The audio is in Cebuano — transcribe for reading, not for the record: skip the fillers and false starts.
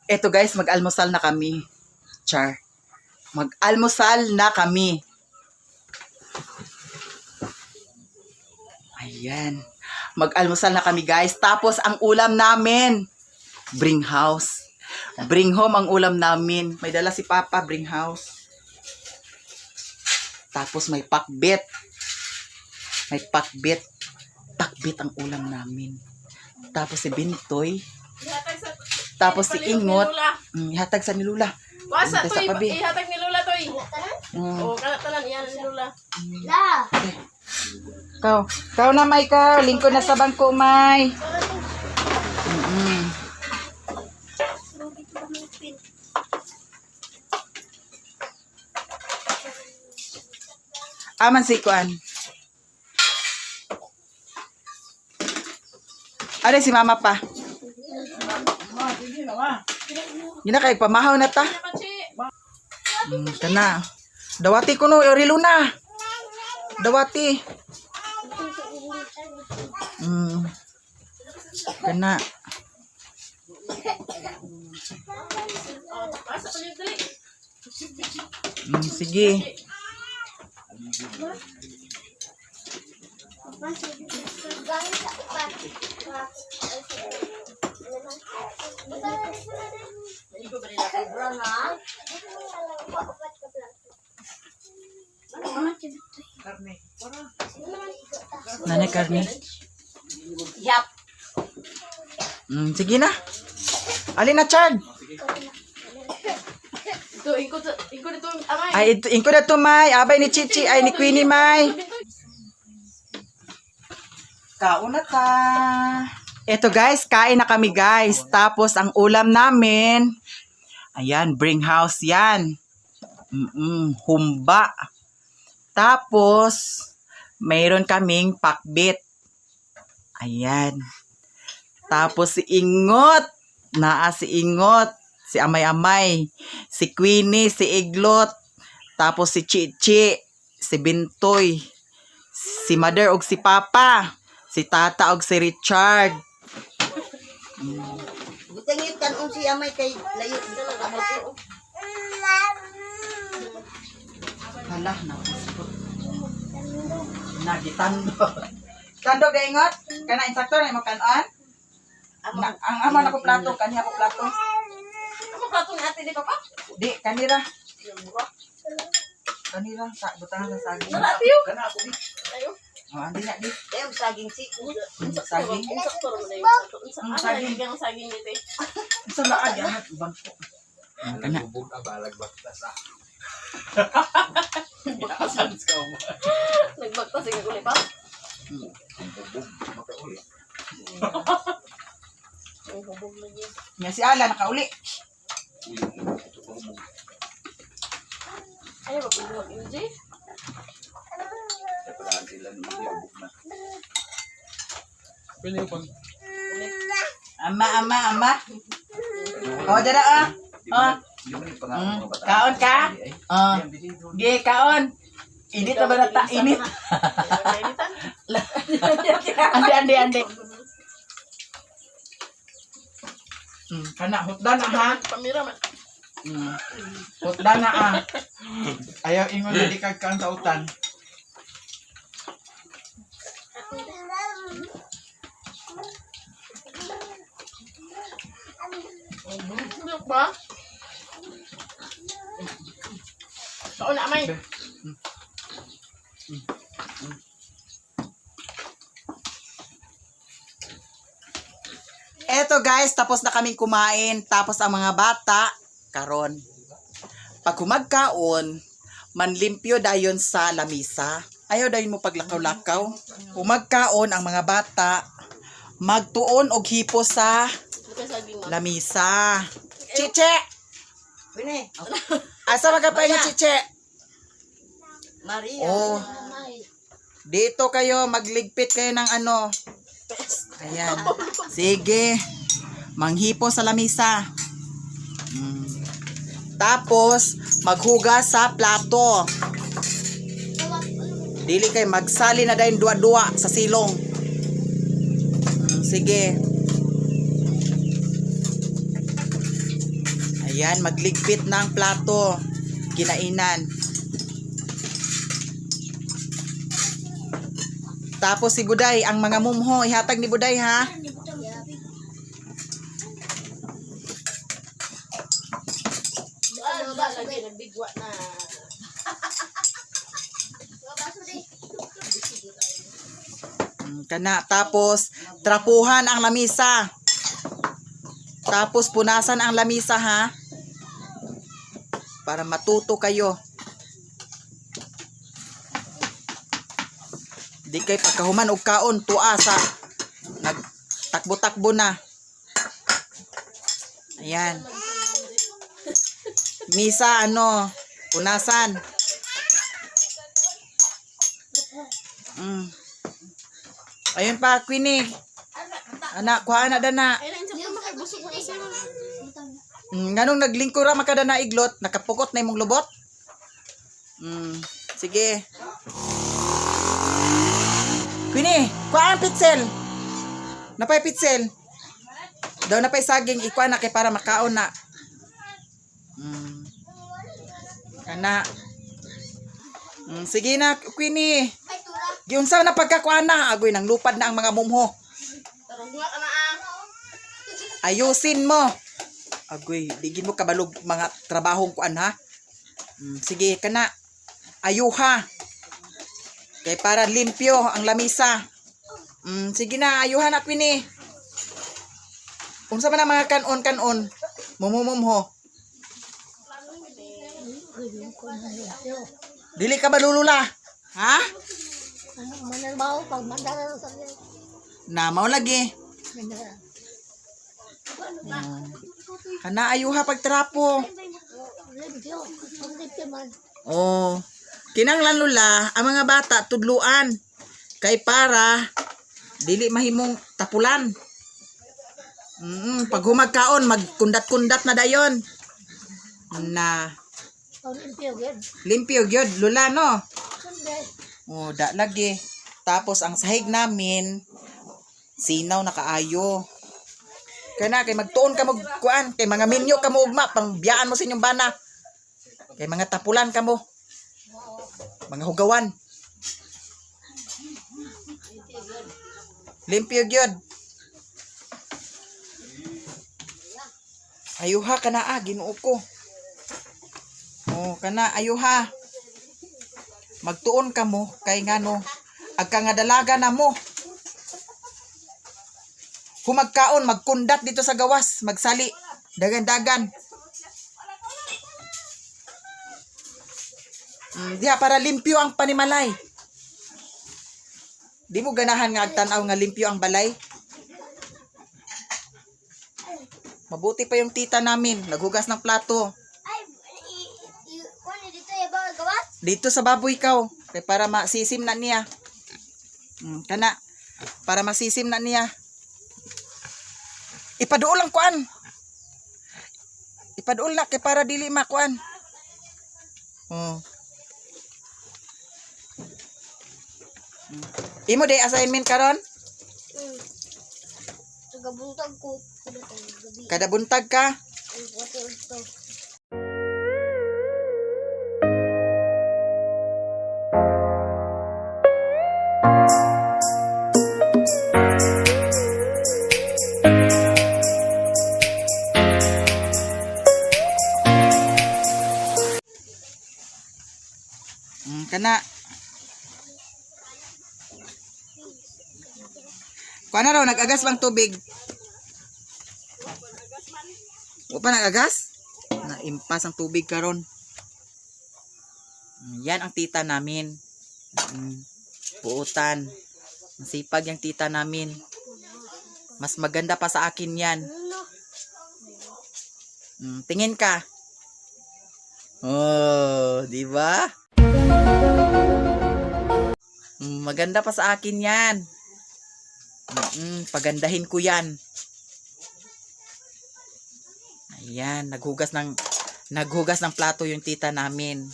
Eto guys, mag-almusal na kami. Char. Mag-almusal na kami. Ayan. Mag-almusal na kami, guys. Tapos ang ulam namin, bring house. Bring home ang ulam namin. May dala si Papa, bring house. Tapos may pakbet. May pakbet. Pakbet ang ulam namin. Tapos si Bintoy. Ihatag sa Tapos si palihog ni Ingot. Lula. Ihatag sa ni Lula. Wasa Sa toy, pabi. ihatag ni Lula toy. Oh, kana tanan iyan ni Lula. La. Ikaw. Ikaw na, May, ikaw. Lingkod na sa bangko, May. Aman si Kuan. Ano si mama pa? Gina kay pamahaw na ta. Kachi. Kana. Dawati ko no, orilo na. Dawati. Kana. Oh, pasa palihog dali. Sige. Naigo ba nila kay Bra na? Nanay karne. Yap. Sige na. Alin na, Chad? Ito, ingko ingko dito amay. Ay, ito, ingko na to, May. Abay ni Chichi. Ay, ni Queenie, May. Kaon na ta. Eto guys, kain na kami guys. Tapos ang ulam namin, ayan, bring house yan. Humba. Tapos, mayroon kaming pakbit. Ayan. Tapos si Ingot. Naa si Ingot. Si Amay-Amay. Si Queenie, si Iglot. Tapos si Chichi. Si Bintoy. Si Mother og si Papa. Si Tata og si Richard. Butangit kan si amay kay layo. Hala, nakuspot. Nagitando. Tando ga ingot? Kana insakto na imong kanon? Na, ang amo na ko plato, kaniya ko plato. Amo plato ni ate di papa? Di kanira. Kanira sa butangan sa saging. Wala ate yo. Kana ako di. Ayo. Oh, andi na di. Kayo saging si. Saging. Insakto ra man ayo. Ang Ano saging. saging. Ang saging dito. Eh. Sa laad ya bangko. Kana. Bubog abalag baktas ah. Nagbagtas ang guli pa. Bubog makauli. Ang hubog lagi. Nya si Ala nakauli. Ito pa hubog. Ay, ba pwede mag-MJ? Kaya pala sila ni hubog na. Ama, ama, ama. Oh, dara ah. Ah. Di man yung pangako mga bata. Kaon ka? Ah. Gi kaon. Init na ba na ta? Init. Kainitan. Andi, andi, andi. Kana hutda na ha. Pamira man. Hutda na ah. Ayaw ingon na di kag kaan sa utan. Bulok ba? Kaon na amay. Eto guys, tapos na kaming kumain. Tapos ang mga bata, karon. Pag humagkaon, manlimpyo dayon sa lamisa. Ayaw dayon mo paglakaw-lakaw. Humagkaon ang mga bata, magtuon og hipo sa Ito saging ma. lamisa. Chiche! Pwede. Asa magkapahinga, Chiche? Maria. Oh. Dito kayo, magligpit kayo ng ano. Ayan. Sige. Manghipo sa lamisa. Tapos, maghugas sa plato. Dili kay magsali na dayon duwa-duwa sa silong. Sige. Ayan, magligpit na ang plato. Kinainan. Tapos si Buday, ang mga mumho, ihatag ni Buday ha. Ah, lula lagi nagbigwa na. Kana. Tapos, trapuhan ang lamisa. Tapos, punasan ang lamisa, ha? Para matuto kayo. Di kay pagkahuman og kaon, tuwa sa nagtakbo-takbo na. Ayan. Misa, ano, punasan. Ayun pa, Queenie. Anak, kuha na dana. Ay, lang sa makabusog na isa. Nganong naglingkor ra makada na iglot, nakapukot na imong lubot. Sige. Queenie, kuha ang pitsel. Napay pitsel. Daw napay saging ikuha na kay para makaon na. Kana. Sige na, Queenie. Giunsa na pagkakuha na, agoy nang lupad na ang mga mumho. Tarong ka na ah. Ayusin mo. Agoy, digin mo kabalog mga trabahong kuan ha. Sige kana. Ayuha. Kay para limpyo ang lamisa. Sige na, ayuha na Queenie. Unsa man ang mga kanon-kanon? Mumumumho. Dili ka ba lulula? Ha? Na mao lagi. Kana ayuha pagtrapo. Oh. Kinanglan lula ang mga bata tudluan kay para dili mahimong tapulan. Pag humagkaon magkundat-kundat na dayon. Na limpyo gyud lula no. Oh, da lagi. Tapos ang sahig namin sinaw na kaayo. Kana kay magtuon ka mo kuan kay mga minyo ka mo ugma pangbiyaan mo sa inyong bana. Kay mga tapulan ka mo. Mga hugawan. Limpyo gyud. Ayuha kana ah, Ginoo ko. Oh, kana ayuha. Magtuon ka mo kay ngano agka nga dalaga na mo. Humagkaon, magkundat dito sa gawas, magsali, dagan-dagan. Diha para limpyo ang panimalay. Di mo ganahan nga agtan-aw nga limpyo ang balay? Mabuti pa yung tita namin, naghugas ng plato. Ay, kuno dito ya ba gawas? Dito sa baboy kaw, kay para masisim na niya. Kana para masisim na niya. Ipaduol ang kuan. Ipaduol na kay para dili makuan. Oh. Imo day assignment karon? Tagabuntag ko. Kada gabi. Kada buntag ka. Ang water to. Kana. Kuan na raw nag-agas bang tubig? Wa pa nag-agas? Naimpas ang tubig karon. Yan ang tita namin. Puutan. Masipag yung tita namin. Mas maganda pa sa akin yan. Tingin ka. Oh, di ba? Maganda pa sa akin yan. Pagandahin ko yan. Ayan, naghugas ng plato yung tita namin.